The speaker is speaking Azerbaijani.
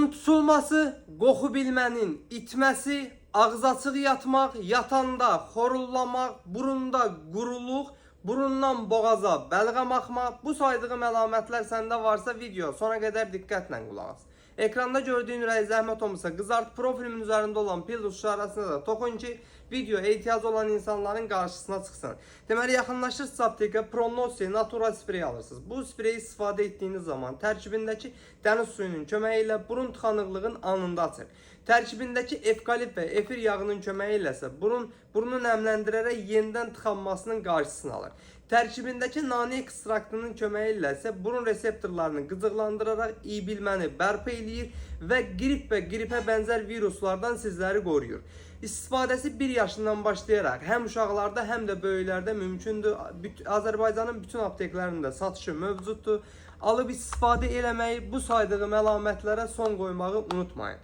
Burun tutulması, qoxu bilmənin itməsi, ağız açıq yatmaq, yatanda xorullamaq, burunda quruluq, burundan boğaza bəlğəm axma, bu saydığım əlamətlər səndə varsa video sona qədər diqqətlə qulaq as. Ekranda gördüyün ürək zəhmət olmasa qızart, profilimin üzərində olan plus işarəsinə də toxun ki, video ehtiyacı olan insanların qarşısına çıxsın. Deməli, yaxınlaşırsınız aptekə, Pronosi Natura spreyi alırsınız. Bu spreyi istifadə etdiyiniz zaman tərkibindəki dəniz suyunun köməyi ilə burun tıxanıqlığın anında açır. Tərkibindəki evkalipt və efir yağının köməyi ilə isə burunu nəmləndirərək yenidən tıxanmasının qarşısını alır. Tərkibindəki nane ekstraktının köməyi ilə isə burun reseptorlarını qıcıqlandıraraq iyi bilməni bərpa eləyir və qrip və qripə bənzər viruslardan sizləri qoruyur. İstifadəsi 1 yaşından başlayaraq həm uşaqlarda, həm də böyüklərdə mümkündür. Azərbaycanın bütün apteklərində satışı mövcuddur. Alıb istifadə eləməyi, bu saydığım əlamətlərə son qoymağı unutmayın.